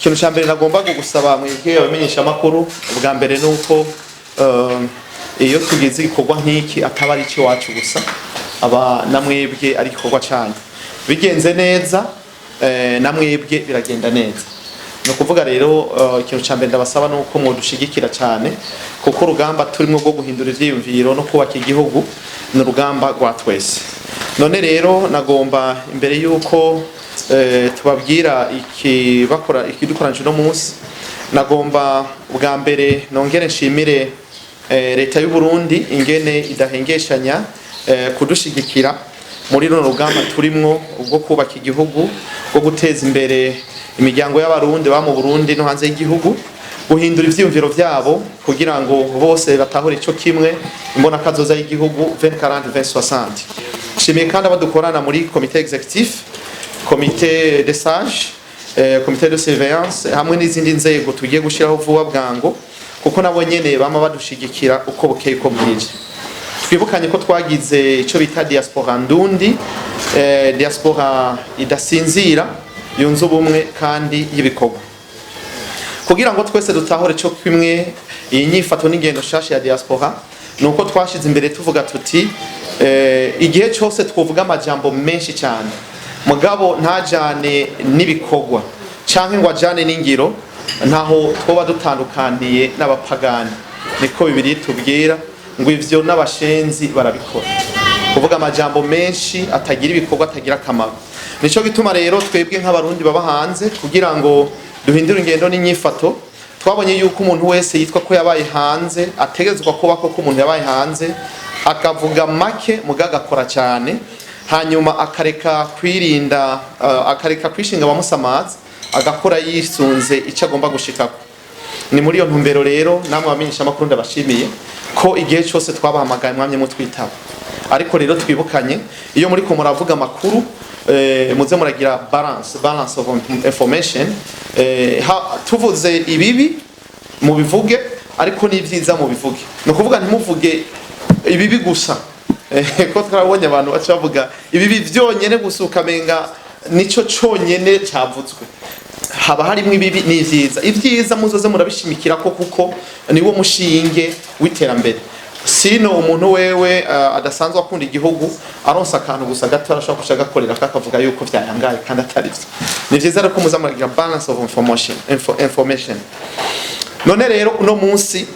Ikintu cya mbere nagomba gusaba mwebwe abamenyesha amakuru, ubwa mbere ni uko iyo tugize igikorwa nk'iki ataba ari iwacu gusa, aba namwebwe ari igikorwa cyanyu. Bigenze neza, namwebwe biragenda neza. Ni ukuvuga rero, ikintu cya mbere ndabasaba ni uko mwodushigikira cyane, kuko urugamba turimo rwo guhindura ivyiyumviro no kubaka igihugu ni urugamba rwa twese. None rero nagomba, imbere y'uko tubabwira iki bakora ikidukoranje uno munsi, nagomba bwa mbere nongere nshimire leta y'u Burundi ingene idahengeshanya kudushigikira muri runo rugamba turimwo bwo kubaka igihugu, bwo guteza imbere imiryango y'Abarundi ba mu Burundi no hanze y'igihugu, guhindura ivyiyumviro vyabo kugira ngo bose batahure ico kimwe imbona kazoza y'igihugu 2040 2060. Nshimiye kandi abadukorana muri comité exécutif, comité des sages, comité de surveillance hamwe n'izindi nzego tugiye gushiraho vuba bwango, kuko nabo nyene bama badushigikira uko bukeye uko bwije. Twibukanye ko twagize ico bita diaspora ndundi, diaspora idasinzira, yunze ubumwe kandi y'ibikorwa, kugira ngo twese dutahure cyo kimwe iyi nyifato n'ingendo shasha ya diaspora. Nuko twashize imbere tuvuga tuti igihe cyose twovuga amajambo menshi cyane mugabo ntajane n'ibikorwa canke ngo ajane n'ingiro, ntaho twoba dutandukaniye n'abapagani. Niko Bibiliya itubwira ngo ivyo n'abashenzi barabikora, kuvuga amajambo menshi atagira ibikorwa, atagira akamaro. Nico gituma rero twebwe nk'Abarundi baba hanze, kugira ngo duhindure ingendo n'inyifato, twabonye yuko umuntu wese yitwa ko yabaye hanze ategerezwa kuba koko umuntu yabaye hanze, akavuga make muga agakora cyane, hanyuma akareka kwirinda, akareka kwishinga abamusamaza, agakora yisunze icyo agomba gushikako. Ni muri iyo ntumbero rero namwe abamenyesha amakuru ndabashimiye ko igihe cyose twabahamagaye mwamye mutwitaba. Ariko rero twibukanye, iyo muri ko muravuga amakuru, muze muragira balance of information. Tuvuze ibibi mubivuge, ariko n'ibyiza mubivuge. Ni ukuvuga ntimuvuge ibibi gusa. Ko twabonye abantu baca bavuga ibibi vyonyene gusa, ukamenga nico conyene cavuzwe. Haba harimo ibibi n'ivyiza. Ibyiza muzoze murabishimikira ko, kuko niwo mushinge w'iterambere. Sino umuntu wewe adasanzwe akunda igihugu, aronsa akantu gusa gato arashobora kuca agakorera kakavuga yuko vyayangaye kandi atari vyo. Ni vyiza rero ko muza muragira balance of information. None rero uno munsi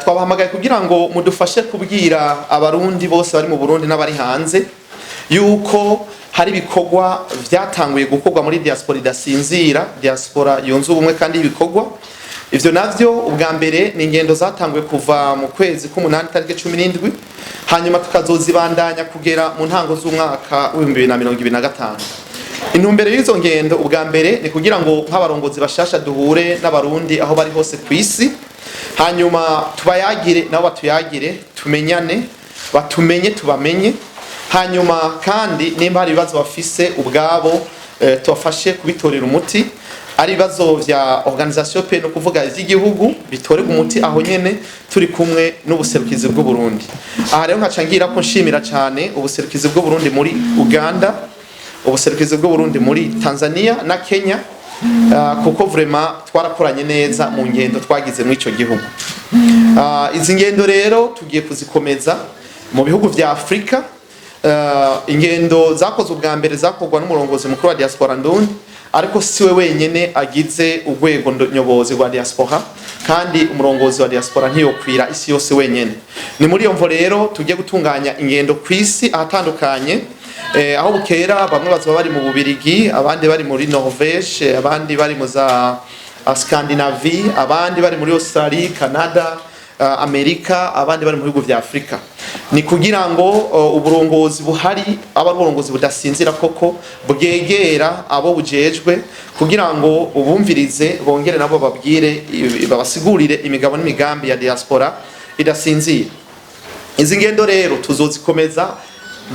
twabahamagaye kugira ngo mudufashe kubwira Abarundi bose bari mu Burundi n'abari hanze yuko hari ibikorwa vyatanguye gukorwa muri diaspora idasinzira, diaspora yunze ubumwe kandi ibikorwa. Ivyo navyo, ubwa mbere ni ingendo zatanguye kuva mu kwezi k'umunani tariki 17, hanyuma tukazozibandanya kugera mu ntango z'umwaka w'2025. Intumbero y'izo ngendo, ubwa mbere ni kugira ngo nk'abarongozi bashasha duhure n'Abarundi aho bari hose ku isi, hanyuma tubayagire nabo batuyagire, tumenyane, batumenye tubamenye, hanyuma kandi nimba hari ibibazo bafise ubwabo, tubafashe kubitorera umuti. Ari ibibazo vya organisation pe, no kuvuga ivy'igihugu, bitorerwa umuti aho nyene turi kumwe n'ubuserukizi bw'u Burundi. Aha rero nkaca ngira ko nshimira cyane ubuserukizi bw'u Burundi muri Uganda, ubuserukizi bw'u Burundi muri Tanzania na Kenya, kuko vraiment twarakoranye neza mu ngendo twagize muri ico gihugu. Izi ngendo rero tugiye kuzikomeza mu bihugu vya Afrika. Ingendo zakozwe ubwa mbere zakorwa n'umurongozi mukuru wa diaspora ndundi, ariko siwe wenyene agize urwego nyobozi rwa diaspora, kandi umurongozi wa diaspora ntiyokwira isi yose wenyene. Ni muri iyo mvo rero tugiye gutunganya ingendo ku isi ahatandukanye. Aho bukera bamwe bazoba bari mu Bubirigi, abandi bari muri Norvège, abandi bari mu za Scandinavie, abandi bari muri Australie, Canada, Amerika, abandi bari mu bihugu vya Afrika. Ni kugira ngo uburongozi buhari aba ari uburongozi budasinzira koko, bwegera abo bujejwe kugira ngo ubumvirize, bongere nabo babwire, babasigurire imigabo n'imigambi ya diaspora idasinzira. Izi ngendo rero tuzozikomeza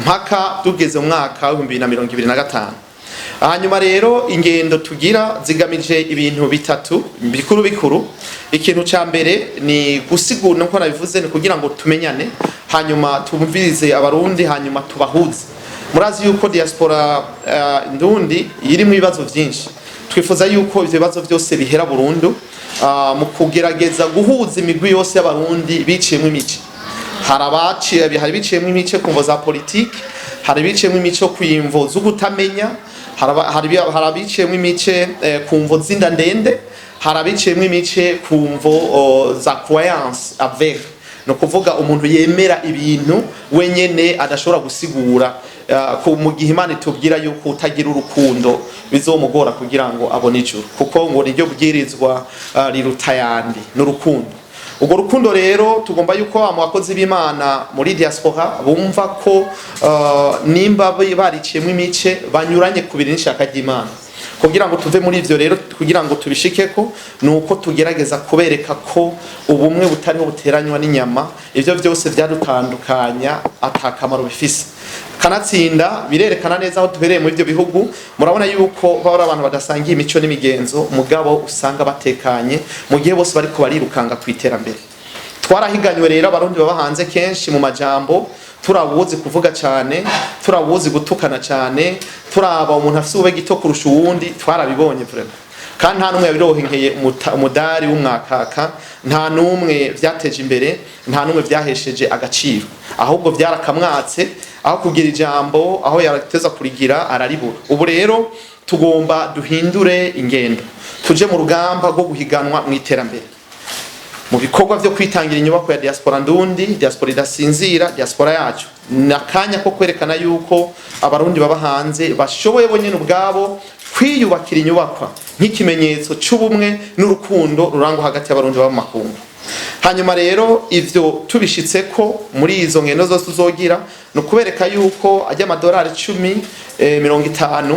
mpaka tugeze mu mwaka w'2025. Hanyuma rero ingendo tugira zigamije ibintu bitatu bikuru bikuru. Ikintu ca mbere ni gusigura, nkuko nabivuze, ni kugira ngo tumenyane, hanyuma tumvirize Abarundi, hanyuma tubahuze. Murazi yuko diaspora ndundi irimo ibibazo vyinshi. Twifuza yuko ivyo bibazo byose bihera burundu, mu kugerageza guhuza imigwi yose y'Abarundi biciyemwo imice. Hari abaciye, hari biciyemwo imice ku mvo za politiki, hari biciyemwo imice ku imvo z'ukutamenya, hari abiciyemwo imice ku mvo z'inda ndende, hari abiciyemwo imice ku mvo za croyance avérée, ni ukuvuga umuntu yemera ibintu wenyene adashobora gusigura. Mu gihe Imana itubwira yuko utagira urukundo bizomugora kugira ngo abone ijuru, kuko ngo niryo bwirizwa riruta yandi n'urukundo. Urwo rukundo rero tugomba yuko mu bakozi b'Imana muri diaspora bumva ko nimba bariciyemo imice banyuranye ku biri n'ishaka ry'Imana. Kugira ngo tuve muri ivyo rero, kugira ngo tubishikeko, ni uko tugerageza kubereka ko ubumwe butariho buteranywa n'inyama. Ivyo vyose vyadutandukanya atakamaro bifise. Kanatsinda birerekana neza aho duhereye muri ivyo bihugu. Murabona yuko baba ari abantu badasangiye imico n'imigenzo, mugabo usanga batekanye mu gihe bose bariko barirukanga ku iterambere. Twarahiganywe rero, Abarundi baba hanze, kenshi mu majambo. Turabuzi kuvuga cyane, turabuzi gutukana cyane, turaba umuntu afise ube gito kurusha uwundi. Twarabibonye vraiment, kandi nta n'umwe yabironkeye umudari w'umwakaka, nta n'umwe vyateje imbere, nta n'umwe vyahesheje agaciro, ahubwo vyarakamwatse. Aho kugira ijambo, aho yarateza kurigira araribura. Ubu rero tugomba duhindure ingendo, tuje mu rugamba rwo guhiganwa mu iterambere, mu bikorwa vyo kwitangira inyubako ya diaspora ndundi, diaspora idasinzira, diaspora yacu. Ni akanya ko kwerekana yuko Abarundi baba hanze bashoboye bonyene ubwabo kwiyubakira inyubakwa nk'ikimenyetso c'ubumwe n'urukundo rurangwa hagati y'Abarundi baba mu makungu. Hanyuma rero ivyo tubishitseko muri izo ngendo zose tuzogira, ni ukubereka yuko ajya amadolari 10, 50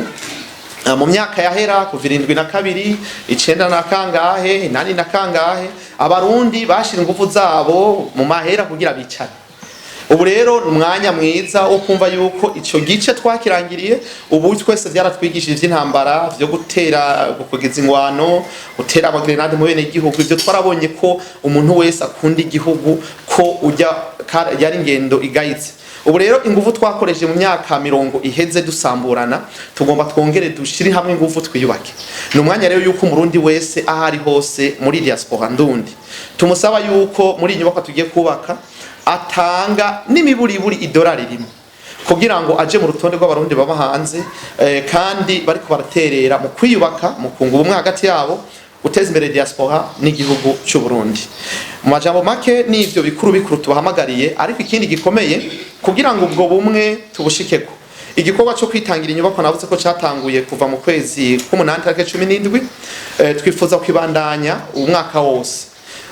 mu myaka yahera, kuva 72, 90 na kangahe, 80 na kangahe, Abarundi bashira ingufu zabo mu mahera kugira bicare. Ubu rero ni umwanya mwiza wo kumva yuko ico gice twakirangiriye. Ubu twese vyaratwigishije ivy'intambara, vyo gutera, kugeza ingwano, gutera amagrenade mu bene igihugu. Ivyo twarabonye ko umuntu wese akunda igihugu ko ujya yari ingendo igayitse. Ubu rero ingufu twakoresheje mu myaka 50 iheze dusamburana, tugomba twongere dushire hamwe ingufu, twiyubake. Ni umwanya rero yuko Umurundi wese aho ari hose muri diaspora ndundi tumusaba yuko muri iyi nyubako tugiye kubaka atanga n'imiburiburi idolari rimwe kugira ngo aje mu rutonde rw'Abarundi baba hanze, kandi bariko baraterera mu kwiyubaka, mu kunga ubumwe hagati yabo, guteza imbere diaspora n'igihugu cy'u Burundi. Mu majambo make n'ivyo bikuru bikuru tubahamagariye. Ariko ikindi gikomeye kugira ngo ubwo bumwe tubushikeko, igikorwa cyo kwitangira inyubako navuze ko cyatanguye kuva mu kwezi k'umunani tariki 17, twifuza kwibandanya umwaka wose.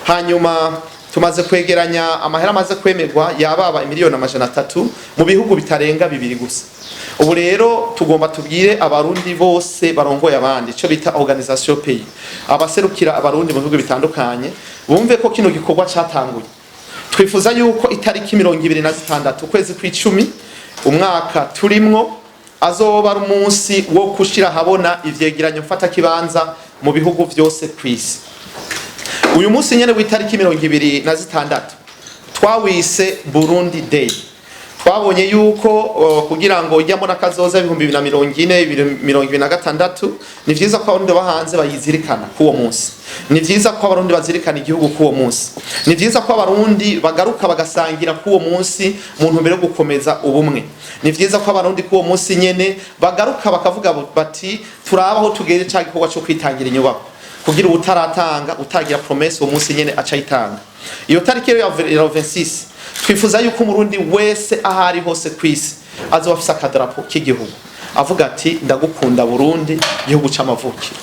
Hanyuma tumaze kwegeranya amahera amaze kwemerwa yababa 300 miliyoni mu bihugu bitarenga bibiri gusa. Ubu rero tugomba tubwire Abarundi bose barongoye abandi, ico bita organisation pays, abaserukira Abarundi mu bihugu bitandukanye, bumve ko kino gikorwa catanguye. Twifuza yuko itariki 26 ukwezi kw'icumi umwaka turimwo azoba ari umunsi wo gushira ahabona ivyegeranyo mfatakibanza mu bihugu vyose kw'isi. Uyu munsi nyene w'itariki 26 twawise Burundi Day. Twabonye yuko kugira ngo ijyamo n'akazoza 2040, 2026, ni vyiza ko Abarundi baba hanze bayizirikana k'uwo munsi. Ni vyiza ko Abarundi bazirikana igihugu k'uwo munsi. Ni vyiza ko Abarundi bagaruka bagasangira k'uwo munsi mu ntumbero yo gukomeza ubumwe. Ni vyiza ko Abarundi k'uwo munsi nyene bagaruka bakavuga bati: "Turaba aho tugeze ca gikorwa co kwitangira inyubako", kugira utaratanga, utagira promesse, uwo munsi nyene aca ayitanga. Iyo tariki rero ya 26, twifuza yuko Umurundi wese aho ari hose kw'isi azoba afise akadarapo k'igihugu, avuga ati: "Ndagukunda Burundi, igihugu c'amavukiro."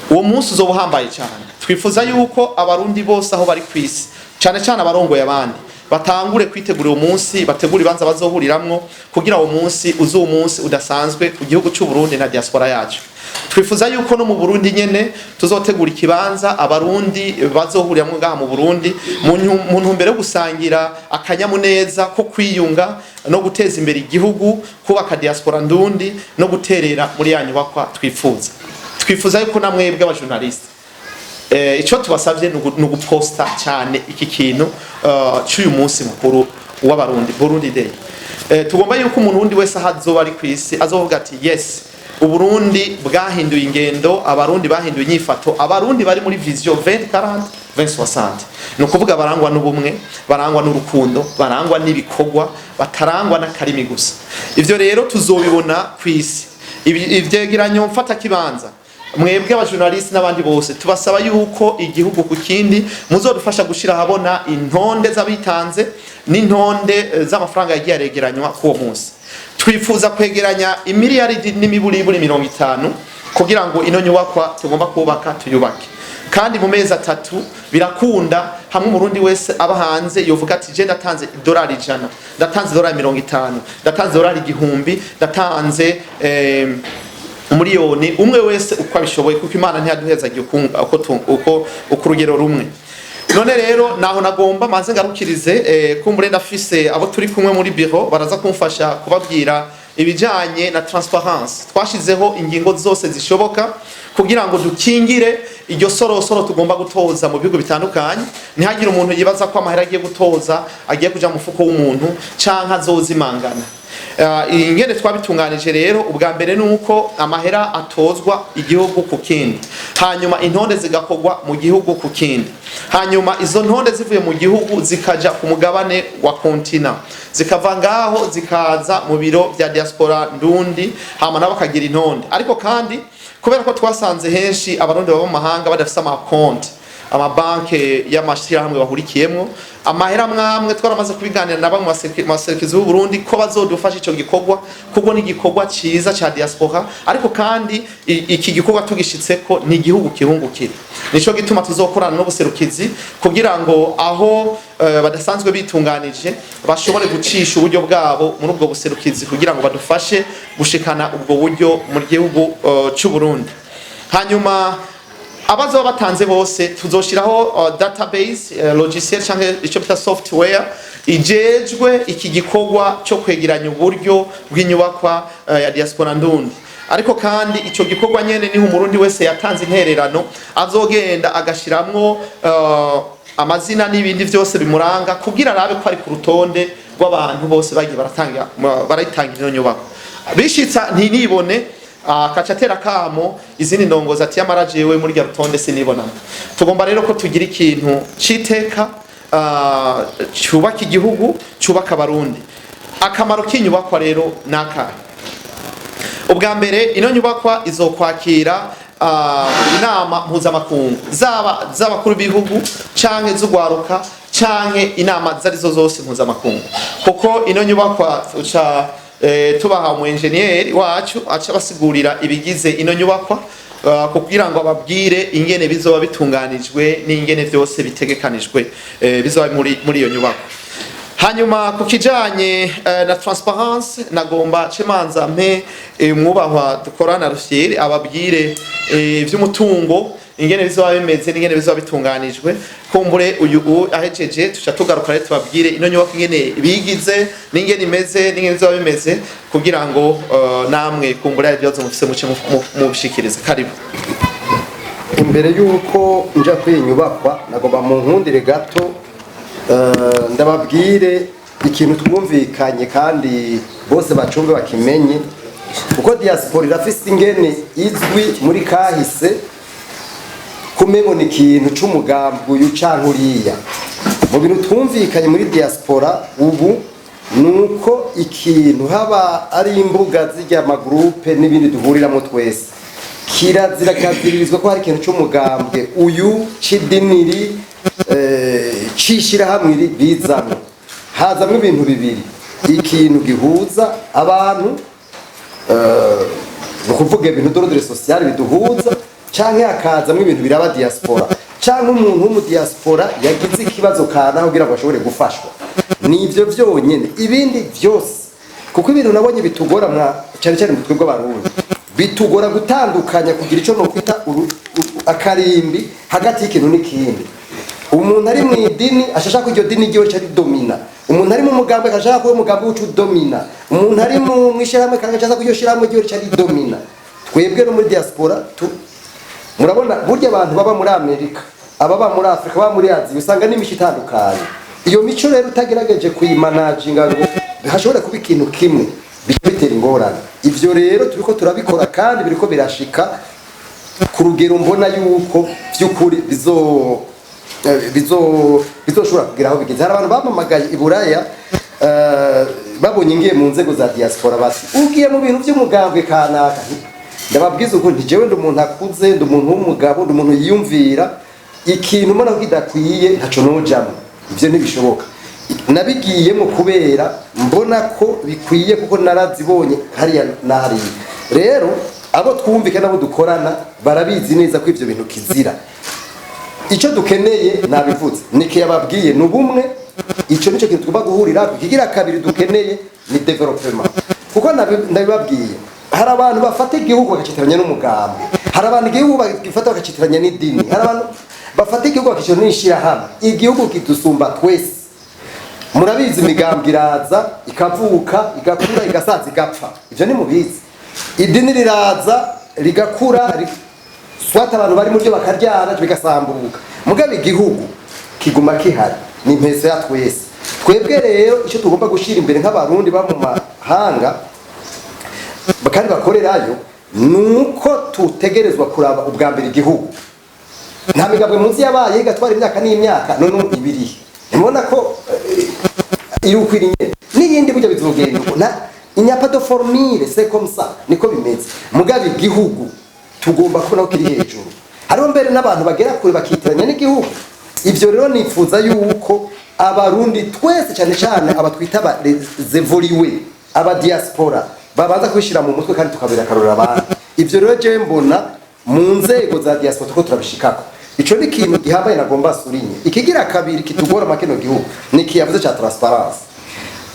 Uwo munsi uzoba uhambaye cyane. Twifuza yuko Abarundi bose aho bari kw'isi, cyane cyane abarongoye abandi, batangure kwitegura uwo munsi, bategura ibibanza bazohuriramwo kugira uwo munsi uze umunsi udasanzwe ku gihugu cy'u Burundi na diaspora yacu. Twifuza yuko no mu Burundi nyene tuzotegura ikibanza Abarundi bazohuriramwo ngaha mu Burundi mu ntumbero yo gusangira akanyamuneza ko kwiyunga no guteza imbere igihugu, kubaka diaspora ndundi no guterera muri ya nyubakwa twifuza. Twifuza yuko namwebwe abajournaliste, ico tubasavye ni uguposta cyane iki kintu cy'uyu munsi mukuru w'Abarundi, Burundi Day. Tugomba yuko umuntu wundi wese aho azoba ari kw'isi azovuga ati: "Yes." Uburundi bwahinduye ingendo, Abarundi bahinduye inyifato, Abarundi bari muri vision 2040 2060. Ni ukuvuga barangwa n'ubumwe, barangwa n'urukundo, barangwa n'ibikorwa, batarangwa n'akarimi gusa. Ivyo rero tuzobibona ku isi. Ivyegeranyo mfata kibanza, mwebwe abajournaliste n'abandi bose, tubasaba yuko igihugu ku kindi muzodufasha gushira ahabona intonde z'abitanze n'intonde z'amafaranga yagiye aregeranywa k'uwo munsi. Twifuza kwegeranya imiliyaridi n'imiburiburi 50 kugira ngo ino nyubakwa tugomba kubaka tuyubake, kandi mu mezi 3 birakunda. Hamwe Umurundi wese aba hanze yovuga ati: "Je ndatanze idolari 100, ndatanze idolari 50, ndatanze idolari 1000, ndatanze umuriyoni", umwe wese uko abishoboye, kuko Imana ntiyaduhezagiye uko urugero rumwe. None rero naho nagomba manze ngarukirize. Kumbure ndafise abo turi kumwe muri bureau, baraza kumfasha kubabwira ibijanye na transparence. Twashizeho ingingo zose zishoboka kugira ngo dukingire iryo sorosoro tugomba gutoza mu bihugu bitandukanye, ntihagire umuntu yibaza ko amahera agiye gutoza agiye kuja mu mufuko w'umuntu canke azozimangana. Ingene twabitunganije rero, ubwa mbere ni uko amahera atozwa igihugu ku kindi, hanyuma intonde zigakorwa mu gihugu ku kindi, hanyuma izo ntonde zivuye mu gihugu zikaja ku mugabane wa continent, zikava ngaho zikaza mu biro vya Diaspora Ndundi, hama nabo bakagira intonde. Ariko kandi kubera ko twasanze henshi Abarundi baba mu mahanga badafise amakonti, amabanke y'amashirahamwe bahurikiyemwo, amahera mwamwe twaramaze kubiganira na bamwe mu baserukizi b'u Burundi ko bazodufasha ico gikorwa, kuko ni igikorwa ciza ca diaspora. Ariko kandi iki gikorwa tugishitseko ni igihugu kihungukira. Nico gituma tuzokorana n'ubuserukizi kugira ngo aho badasanzwe bitunganije bashobore gucisha uburyo bwabo muri ubwo buserukizi kugira ngo badufashe gushikana ubwo buryo mu gihugu c'u Burundi. Hanyuma abazoba batanze bose tuzoshiraho database, logiciel canke ico bita software ijejwe iki gikorwa cyo kwegeranya uburyo bw'inyubakwa ya Diaspora Ndundi. Ariko kandi ico gikorwa nyene niho Umurundi wese yatanze intererano azogenda agashiramwo amazina n'ibindi vyose bimuranga kugira arabe ko ari ku rutonde rw'abantu bose bagiye baratanga, barayitanga ino nyubako. Bishitsa ntinibone, akaca atera kamo izindi ndongozi ati: "Yamara jewe muri rya rutonde sinibonamo." Tugomba rero ko tugira ikintu c'iteka, cubaka igihugu, cubaka Abarundi. Akamaro k'inyubakwa rero ni akahe? Ubwa mbere, ino nyubakwa izokwakira inama mpuzamakungu, zaba z'abakuru b'ibihugu canke z'ugwaruka canke inama zarizo zose mpuzamakungu, kuko ino nyubakwa tuca tubaha umu engineer wacu aca basigurira ibigize ino nyubakwa, kugira ngo ababwire ingene bizoba bitunganijwe n'ingene vyose bitegekanijwe, bizoba muri iyo nyubakwa. Hanyuma ku kijanye na transparence, nagomba cemanza mpe mwubahwa dukorana Rufieri ababwire ivy'umutungo ingene bizoba bimeze n'ingene bizoba bitunganijwe. Kumbure uyu ahejeje tuca tugaruka rero tubabwire ino nyubako ingene bigize n'ingene imeze n'ingene bizoba bimeze, kugira ngo namwe kumbure hari ibibazo mufise muce mubishikirize. Karibu. Imbere y'uko nja kuri iyi nyubakwa, nagomba mu nkundire gato ndababwire ikintu twumvikanye kandi bose bacumve bakimenye, kuko diaspora irafise ingene izwi muri kahise kumengo ni ikintu c'umugambi uyu canke uriya. Mu bintu twumvikanye muri diaspora ubu nuko ikintu haba ari imbuga zirya amagroupe n'ibindi duhuriramo twese, kirazira kaziririzwa ko hari ikintu c'umugambwe uyu, c'idiniri, c'ishirahamwe iri bizamwo. Hazamwo ibintu bibiri: ikintu gihuza abantu, ni ukuvuga ibintu d'ordre social biduhuza, canke hakazamwo ibintu biraba diaspora canke umuntu w'umudiaspora yagize ikibazo kanaka kugira ngo ashobore gufashwa. Nivyo vyonyene. Ibindi vyose, kuko ibintu nabonye bitugora mwa cyane cyane mu twebwe Abarundi, bitugora gutandukanya, kugira ico nokwita akarimbi hagati y'ikintu n'ikindi. Umuntu ari mu idini ashaka ko iryo dini ryiwe rica ridomina, umuntu ari mu mugambi akashaka ko uwo mugambi uca udomina, umuntu ari mu mwishirahamwe akashaka ko iryo shirahamwe ryiwe rica ridomina. Twebwe no muri diaspora murabona burya abantu baba muri Amerika, ababa muri Afrika, baba muri Aziya, usanga n'imico itandukanye. Iyo mico rero utagerageje kuyimanaginga ngo hashobore kuba ikintu kimwe, bica bitera. ingorane. Ivyo rero turiko turabikora kandi biriko birashika ku rugero mbona yuko by'ukuri bizoshobora kugera aho bigeze. Hari abantu bamamagaye i Buraya, babonye ngiye mu nzego za diaspora, bati: "Ugiye mu bintu by'umugambwe kanaka." Ndababwiza ukuri nti: "Jewe ndi umuntu akuze, ndi umuntu w'umugabo, ndi umuntu yiyumvira. Ikintu mbona ko kidakwiye, ntaco nojamwo, ivyo ntibishoboka." Nabigiyemo kubera mbona ko bikwiye, kuko narazibonye hariya na hariya. Rero abo twumvika n'abo dukorana barabizi neza ko ivyo bintu kizira. Icyo dukeneye, nabivuze, niki yababwiye, ni ubumwe. Icyo nicyo kintu tugomba guhurira. Ikigira kabiri dukeneye ni développement, kuko ndabibabwiye, hari abantu bafata igihugu bakacitiranya n'umugambwe, hari abantu igihugu bagifata bakacitiranya n'idini, hari abantu bafata igihugu bakacitiranya n'ishirahamwe. Igihugu kidusumba twese. Murabizi, imigambwe iraza, ikavuka, igakura, igasaza, igapfa. Ivyo ni mubizi. Idini riraza, rigakura, swata abantu bari muryo bakaryana, bigasambuka. Mugabo igihugu kiguma kihari, ni impeso ya twese. Twebwe rero icyo tugomba gushyira imbere nk'Abarundi ba mu mahanga kandi bakorerayo, ni uko tutegerezwa kuraba ubwa mbere igihugu. Nta migabwe munsi yabaye igatwara imyaka n'imyaka, none ubu ibirihe? Ntimubona ko iri ukwiriye n'iyindi burya bizogenda uko? Na il n'y a pas de formule, c'est comme ça, niko bimeze. Mugabo igihugu tugomba kubona ko kiri hejuru. Hariho mbere n'abantu bagera kure bakitiranya n'igihugu. Ivyo rero nifuza yuko Abarundi twese, cyane cyane abatwita aba évolués, aba diaspora, babanza kubishyira mu mutwe kandi tukabera akarorero abandi. Ivyo rero jewe mbona mu nzego za diaspora tuko turabishikako. Ico ni ikintu gihambaye nagomba souligner. Ikigira kabiri kitugora ma kino gihugu ni kiyavuze ca transparence.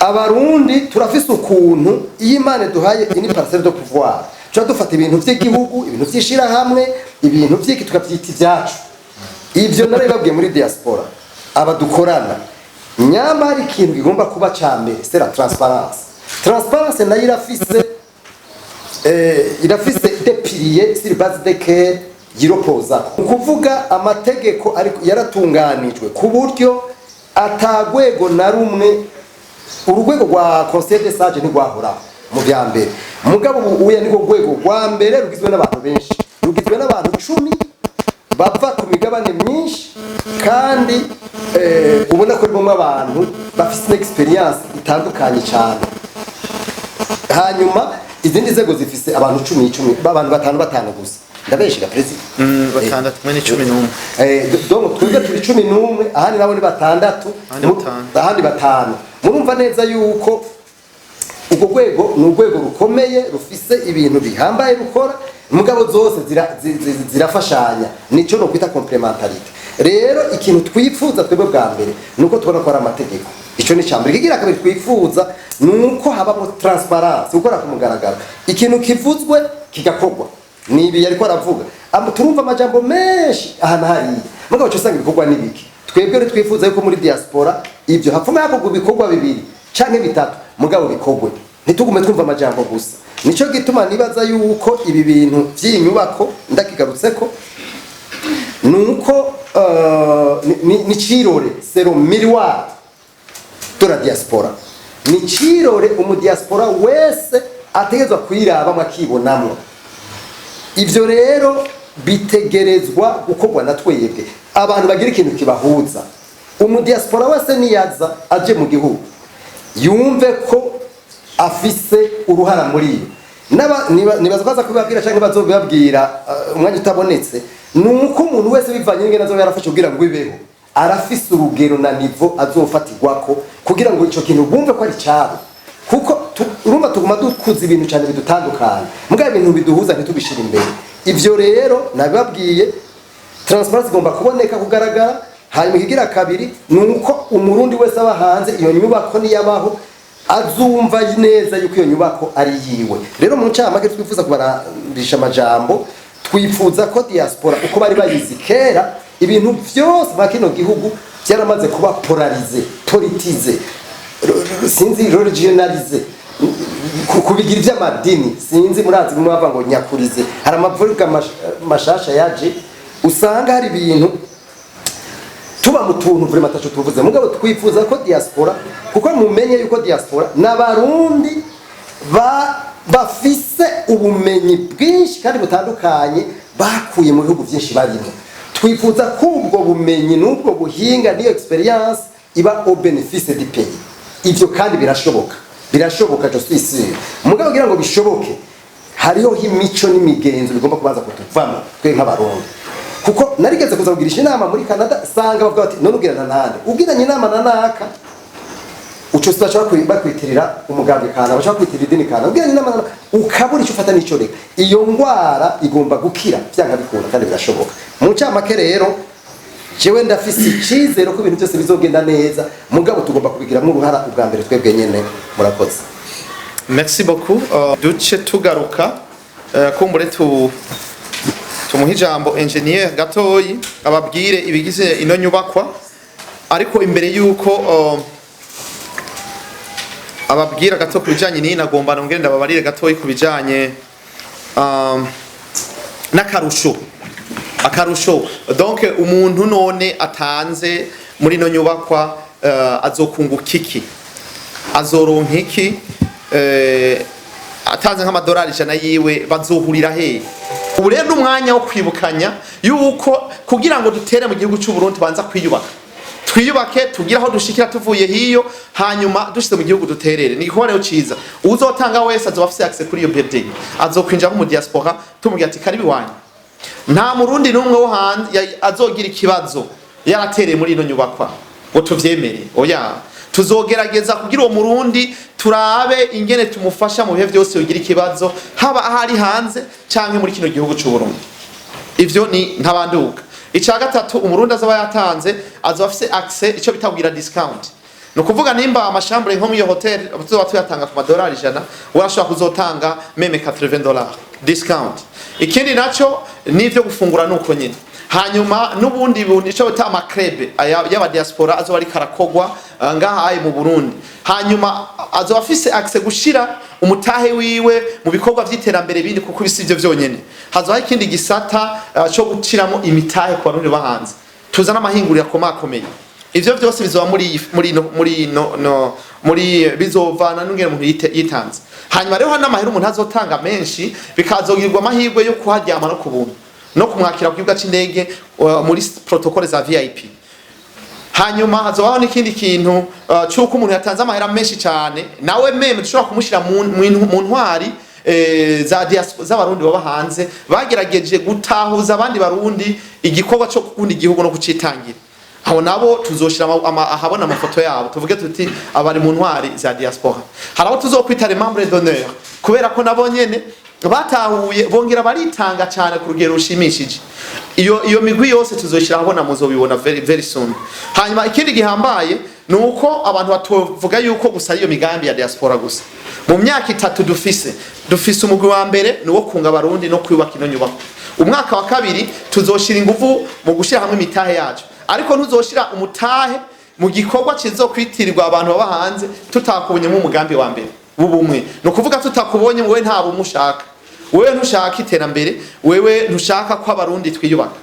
Abarundi turafise ukuntu iyo Imana duhaye une parcelle de pouvoir, tuba dufata ibintu vy'igihugu, ibintu vy'ishirahamwe, ibintu vy'iki, tukavyita ivyacu. Ivyo narabibabwiye muri diaspora abadukorana. Nyamara ikintu kigomba kuba ca mbere, c'est la transparence. Transparence nayo irafise des piliers sur base desquels yiropoza. Ukuvuga amategeko ariko yaratunganijwe ku buryo atagwego na rumwe. Urugwego rwa conseil des sages ntirwahoraho mu bya mbere, mugabo ubu uya niko rwego rwa mbere rugizwe n'abantu benshi, rugizwe n'abantu 10 bava ku migabane myinshi, kandi ubona ko rurimo abantu bafite expérience itandukanye cyane. Hanyuma izindi nzego zifise abantu 10 10, abantu batanu batanu gusa. Ndabeshiga, perezida? Batandatu, mwe ni 11. Donc twebwe turi 11, ahandi nabo ni batandatu. Ahandi batanu. Ahandi batanu. Murumva neza yuko urwo rwego ni urwego rukomeye, rufise ibintu bihambaye rukora, mugabo zose zirafashanya, nico no kwita complémentarité. Rero ikintu twifuza twebwe bwa mbere nuko tubona ko ari amategeko. Ico ni cambere. Ikigira kabiri twifuza nuko habamo transparence, gukora ku mugaragaro, ikintu kivuzwe kigakorwa. Ni ibi yariko aravuga. Turumva amajambo menshi aha na hariya, mugabo uca usanga ibikorwa n'ibiki. Twebwe rero twifuza yuko muri diaspora ibyo hapfuma hakorwa ibikorwa bibiri canke bitatu, mugabo bikorwe, ntitugume twumva amajambo gusa. Nico gituma nibaza yuko ibi bintu vy'iyi nyubako ndakigarutseko, nuko ni cirore, c'est le miroir de la diaspora, ni cirore umudiaspora wese ategerezwa kwirabamwo, akibonamwo. Ivyo rero bitegerezwa gukorwa na twebwe abantu bagira ikintu kibahuza. Umudiaspora wese niyaza aje mu gihugu, yumve ko afise uruhara muri iyo. Nibaza ko aza kubibabwira canke bazobibabwira umwanya utabonetse, nuko umuntu wese bivanye n'ingene azoba yarafashe kugira ngo ibeho, arafise urugero na niveau azofatirwako kugira ngo ico kintu bumve ko ari cabo. Kuko urumva tuguma dukuza ibintu cyane bidutandukanye, mugabo ibintu biduhuza ntitubishire imbere. Ivyo rero nabibabwiye, transparence igomba kuboneka, kugaragara. Hanyuma ikigira kabiri ni uko Umurundi wese aba hanze, iyo nyubako niyabaho, azumva neza yuko iyo nyubako ari yiwe. Rero mu ncamake, twifuza kubarandisha amajambo, twifuza ko diaspora uko bari bayizi kera, ibintu byose mwa kino gihugu byaramaze kuba polarisé, politisé, sinzi, régionalisé, kubigira iby'amadini, sinzi, murazi bimwe bava ngo nyakurize. Hari amavuga mashasha yaje, usanga hari ibintu tuba mu tuntu vraiment ataco tuvuze. Mugabo twifuza ko diaspora, kuko mumenye yuko diaspora n'Abarundi ba Bafise ubumenyi bwinshi kandi butandukanye bakuye mu bihugu byinshi barimo. Twifuza ko ubwo bumenyi n'ubwo buhinga n'iyo expérience iba au bénéfice du pays. Ivyo kandi birashoboka, birashoboka, je suis sûr. Mugabo kugira ngo bishoboke, hariho imico n'imigenzo bigomba kubanza kutuvamo twe nk'Abarundi, kuko narigeze kuza kugirisha inama muri Canada, sanga bavuga bati: "None ugirana nande? Ugiranye inama na naka, uco bashobora bakwitirira umugambwe kana, bashobora kwitirira idini kana. Ugiranye inama na ukabura icyo ufata n'ico reka." Iyo ngwara igomba gukira byanga bikunda, kandi birashoboka. Mu ncamake rero, jewe ndafise icizere ko ibintu byose bizogenda neza, mugabo tugomba kubigiramo uruhara ubwa mbere twebwe nyene. Murakoze. Merci beaucoup. Duce tugaruka, kumbure tumuhe ijambo engineer gatoyi, ababwire ibigize ino nyubakwa. Ariko imbere yuko ababwira gato ku bijanye n'iyi, nagomba nongere ndababarire gatoyi ku bijanye n'akarusho. Akarusho, donc umuntu none atanze muri ino nyubakwa azokunguka iki? Azoronka iki? Atanze nk'amadolari 100 yiwe, bazohurira hehe? Ubu rero n'umwanya wo kwibukanya yuko kugira ngo dutere mu gihugu cy'u Burundi tubanza kwiyubaka, twiyubake, tugire aho dushikira tuvuye hiyo, hanyuma dushize mu gihugu duterere. Ni igikorwa rero ciza. Uzotanga wese azoba afise accès kuri iyo building, azokwinjira mu diaspora, tumubwira ati: "Karibu iwanyu." Nta Murundi n'umwe wo hanze azogira ikibazo yaratereye muri ino nyubakwa ngo tuvyemere, oya. Tuzogerageza kugira uwo Murundi turabe ingene tumufasha mu bihe vyose yogira ikibazo, haba ahari hanze canke muri kino gihugu c'u Burundi. Ivyo ni ntabanduka. Ica gatatu, Umurundi azaba yatanze azoba afise accès ico bita kugira discount. Ni ukuvuga nimba ama chambres nko muri iyo hotel tuzoba tuyatanga ku madolari 100, urashobora kuzotanga même 80 dollars discount. Ikindi naco n'ivyo gufungura nuko nyine. Hanyuma n'ubundi buntu, ico bita ama clubs y'aba diaspora azoba ariko arakogwa ngaha aye mu Burundi. Hanyuma azoba afise accès gushira umutahe wiwe mu bikorwa vy'iterambere bindi, kuko bisi ivyo vyonyene. Hazoba ikindi gisata co gushiramo imitahe ku Barundi bahanze, tuzana amahinguriro akomakomeye. Ivyo vyose bizoba muri no, no muri bizovana n'ingene umuntu yitanze. Hanyuma rero hano amahera umuntu azotanga menshi, bikazogirwa amahirwe yo kuharyama no ku buntu, no kumwakira ku kibuga c'indege muri protocole za VIP. Hanyuma hazobaho n'ikindi kintu c'uko umuntu yatanze amahera menshi cyane nawe même dushobora kumushira mu ntwari za diaspora z'Abarundi baba hanze bagerageje gutahuza abandi Barundi igikorwa cyo gukunda igihugu no kucitangira. Aho nabo tuzoshira ahabona amafoto yabo, tuvuge tuti abari mu ntwari za diaspora. Hari abo tuzokwita les membres d'honneur, kubera ko nabo nyene batahuye bongera baritanga cyane ku rugero rushimishije. Iyo migwi yose tuzoshira ahabona, muzobibona very, very soon. Hanyuma ikindi gihambaye ni uko abantu batovuga yuko gusa ari iyo migambi ya diaspora gusa. Mu myaka 3 dufise umugwi wa mbere ni uwo kunga Abarundi no kwubaka ino nyubako. Umwaka wa kabiri tuzoshira ingufu mu gushira hamwe imitahe yacu, ariko ntuzoshira umutahe mu gikorwa kizokwitirirwa abantu baba hanze tutakubonyemo umugambi wa mbere w'ubumwe. Ni ukuvuga tutakubonye wowe, nta bumwe ushaka, wewe ntushaka iterambere, wewe ntushaka ko Abarundi twiyubaka.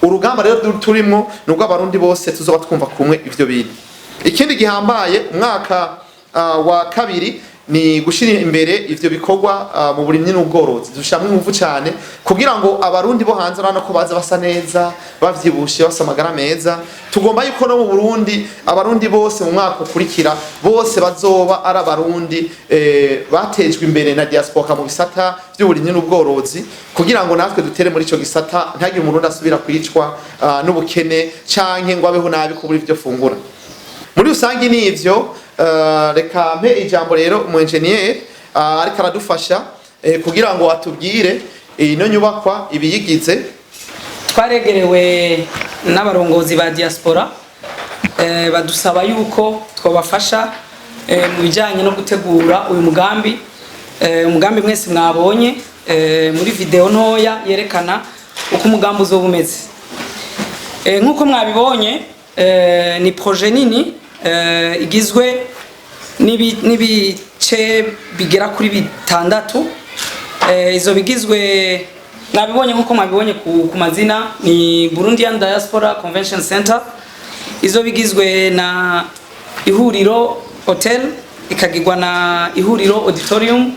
Urugamba rero turimwo ni ubwo Abarundi bose tuzoba twumva kumwe ivyo bintu. Ikindi gihambaye, umwaka wa kabiri ni gushira imbere ivyo bikorwa mu burimyi n'ubworozi. Dushiramwo ingufu cyane kugira ngo Abarundi bo hanze, urabona ko baza basa neza, bavyibushe, basa amagara meza. Tugomba yuko no mu Burundi Abarundi bose mu mwaka ukurikira bose bazoba ari Abarundi batejwe imbere na diaspora mu bisata vy'uburimyi n'ubworozi, kugira ngo natwe dutere muri ico gisata, ntihagire Umurundi asubira kwicwa n'ubukene canke ngo abeho nabi kubura ivyo fungura. Muri rusange ni ivyo. Reka mpe ijambo rero umu engineer ariko aradufasha kugira ngo atubwire ino nyubakwa ibiyigize. Twaregerewe n'abarongozi ba diaspora, badusaba yuko twabafasha mu bijyanye no gutegura uyu mugambi, umugambi mwese mwabonye muri video ntoya yerekana uko umugambi uzoba umeze. Nk'uko mwabibonye, ni projet nini igizwe n'ibice bigera kuri bitandatu. Izo bigizwe mwabibonye, nk'uko mwabibonye ku mazina, ni Burundian Diaspora Convention Center. Izo bigizwe na Ihuriro Hotel, ikagirwa na Ihuriro Auditorium,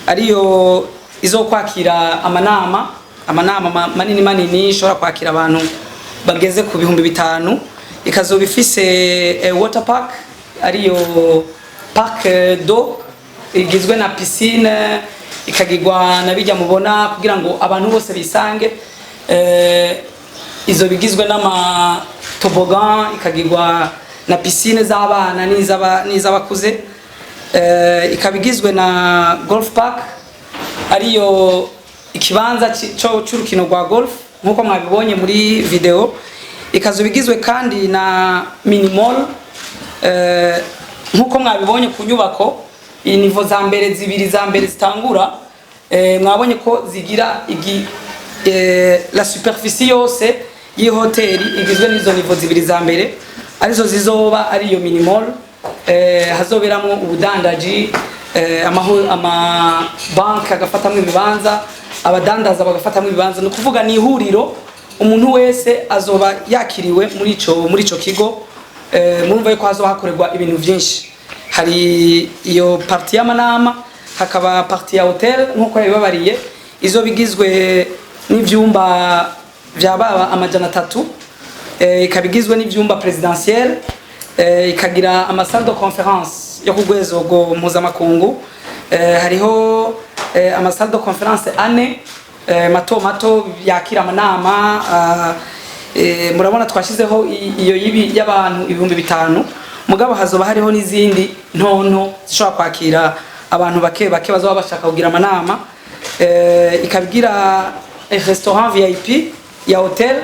ariyo izokwakira amanama manini manini, ishobora kwakira abantu bageze ku 5000. Ikazoba ifise water park, ariyo parc d'eau igizwe na piscine, ikagirwa na bijya mubona kugira ngo abantu bose bisange. Izo bigizwe n'ama toboggan, ikagirwa na piscine z'abana n'iz'abakuze. Ikaba igizwe na golf park, ariyo ikibanza c'urukino rwa golf nk'uko mwabibonye muri video. Ikazoba igizwe kandi na mini mall. Nk'uko mwabibonye ku nyubako, iniveau za mbere zibiri za mbere zitangura, mwabonye ko zigira la superficie yose y'ihoteli igizwe n'izo niveau zibiri za mbere, arizo zizoba ari iyo mini mall. Hazoberamwo ubudandaji, ama banki agafatamwo ibibanza, abadandaza bagafatamwo ibibanza. Ni ukuvuga ni ihuriro, umuntu wese azoba yakiriwe muri ico kigo. Murumva yuko hazoba hakorerwa ibintu vyinshi. Hari iyo partie y'amanama, hakaba partie ya hotel nk'uko yabibabariye, izo bigizwe n'ivyumba vya baba 300, ikaba igizwe n'ivyumba présidentiel, ikagira amasalle de conférence yo ku rwego mpuzamakungu. Hariho amasalle de conférence ane mato mato yakira amanama. Murabona twashizeho iyo yibi y'abantu 5000, mugabo hazoba hariho n'izindi ntonto zishobora kwakira abantu bake bake bazoba bashaka kugira amanama. Ikaba igira restaurant VIP ya hotel.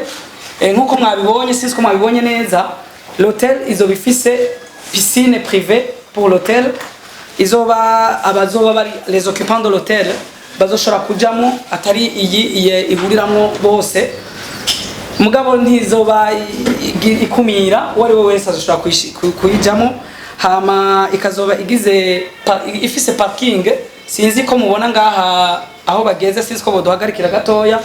Nk'uko mwabibonye, sinzi ko mwabibonye neza, l'hôtel izoba ifise piscine privée pour l'hôtel, izoba abazoba bari les occupants de l'hôtel bazoshobora kujamo, atari iyi ihuriramwo bose. Mugabo ntizoba ikumira, uwo ari we wese azoshobora kuyijamo. Hama ikazoba igize ifise parking. Sinzi ko mubona ngaha aho bageze, sinzi ko boduhagarikira gatoya.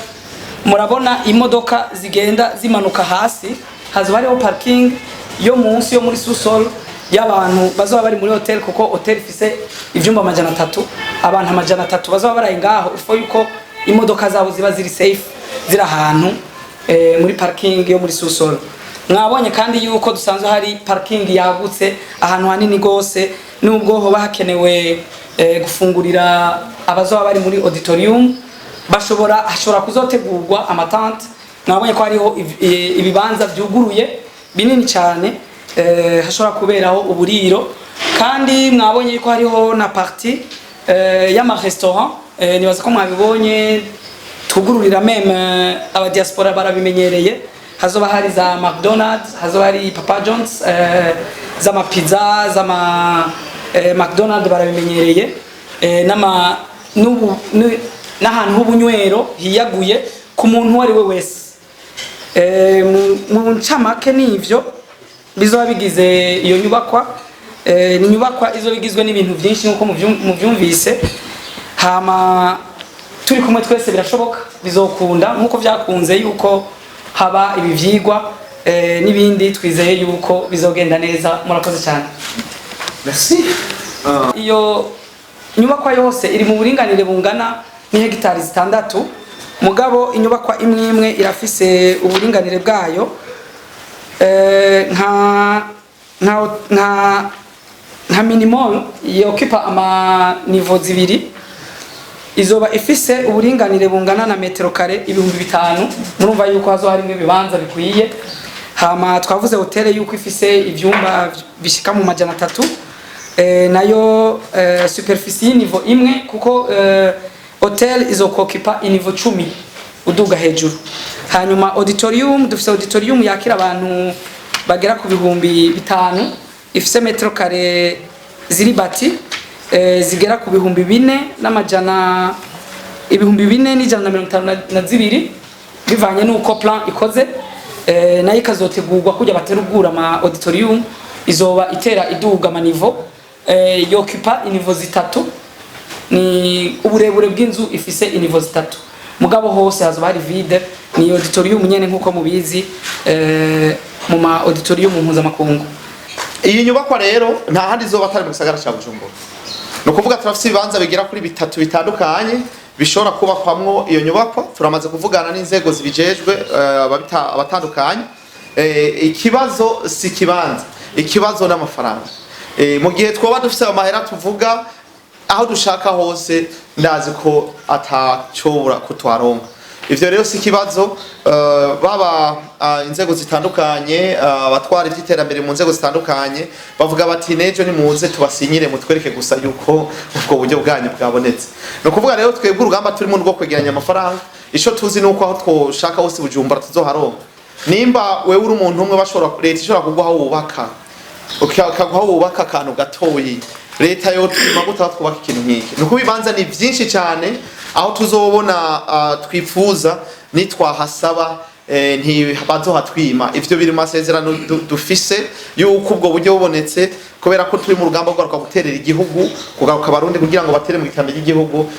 Murabona imodoka zigenda zimanuka hasi, hazoba hariho parking yo munsi yo muri sous-sol y'abantu bazoba bari muri hotel, kuko hotel ifise ivyumba 300. Abantu 300 bazoba baraye ngaho, ifo yuko imodoka zabo ziba ziri safe, ziri ahantu muri parking yo muri sous-sol. Mwabonye kandi yuko dusanzwe hari parking yagutse ahantu hanini gose, nubwo hoba hakenewe gufungurira abazoba bari muri auditorium, bashobora hashobora kuzotegurwa amatente. Mwabonye ko hariho ibibanza vyuguruye binini cyane, hashobora kuberaho uburiro. Kandi mwabonye yuko hariho na partie y'ama restaurant. Nibaza ko mwabibonye, tugururira même abadiaspora barabimenyereye. Hazoba hari za McDonald's, hazoba hari Papa John's, z'amapizza, z'ama McDonald barabimenyereye, n'ama n'ubu n'ahantu h'ubunywero hiyaguye ku muntu uwo ari we wese. Mu ncamake nivyo bizoba bigize iyo nyubakwa. Ni inyubakwa izo bigizwe n'ibintu byinshi nk'uko muvyumvise. Hama turi kumwe twese birashoboka, bizokunda nk'uko vyakunze yuko haba ibi vyigwa n'ibindi. Twizeye yuko bizogenda neza. Murakoze cyane. Merci. Iyo inyubakwa yose iri mu buringanire bungana n'ihegitari 6, mugabo inyubakwa imwe imwe irafise uburinganire bwayo. Nka mini mall yokipa ama niveau zibiri, izoba ifise uburinganire bungana na metero kare 5000. Murumva yuko hazo harimo ibibanza bikwiye. Hama twavuze hotel yuko ifise ivyumba bishika mu 300, nayo superficie niveau imwe, kuko hotel izokokipa iniveau 10 uduga hejuru. Hanyuma auditorium, dufise auditorium yakira abantu bagera ku 5000, ifise metero kare ziri bâties zigera ku 4000 n'amajana, 4152, bivanye n'uko plan ikoze. Nayo ikazotegurwa kujya baterugura ama auditorium, izoba itera iduga ama niveau, yokipa iniveau zitatu. Ni uburebure bw'inzu ifise iniveau zitatu, mugabo hose hazoba hari vide. Ni auditorium nyene nkuko mubizi mu ma auditorium mpuzamakungu. Iyi nyubakwa rero nta handi izoba atari mu gisagara ca Bujumbura. Ni ukuvuga turafise ibibanza bigera kuri bitatu bitandukanye bishobora kubakwamwo iyo nyubakwa. Turamaze kuvugana n'inzego zibijejwe, abatandukanye. Ikibazo si ikibanza, ikibazo n'amafaranga. Mu gihe twoba dufise ayo mahera tuvuga, aho dushaka hose ndazi ko atacobura kutwaronka. Ivyo rero si ikibazo. Baba inzego zitandukanye, abatwara ivy'iterambere mu nzego zitandukanye bavuga bati: "Nejo nimuze tubasinyire, mutwereke gusa yuko ubwo buryo bwanyu bwabonetse." Ni ukuvuga rero twebwe urugamba turimo rwo kwegeranya amafaranga. Ico tuzi ni uko aho twoshaka hose Bujumbura tuzoharonka. Nimba wewe uri umuntu umwe, bashobora, leta ishobora kuguha aho wubaka, ukaguha aho wubaka akantu gatoyi, leta yotuma gute aho twubaka ikintu nk'iki? Ni uko ibibanza ni byinshi cyane. Aho tuzobona twipfuza nitwahasaba, ntibazohatwima. Ivyo biri mu masezerano dufise yuko ubwo buryo bubonetse, kubera ko turi mu rugamba rwo guterera igihugu, kugaruka abarundi kugira ngo batere mu iterambere ry'igihugu.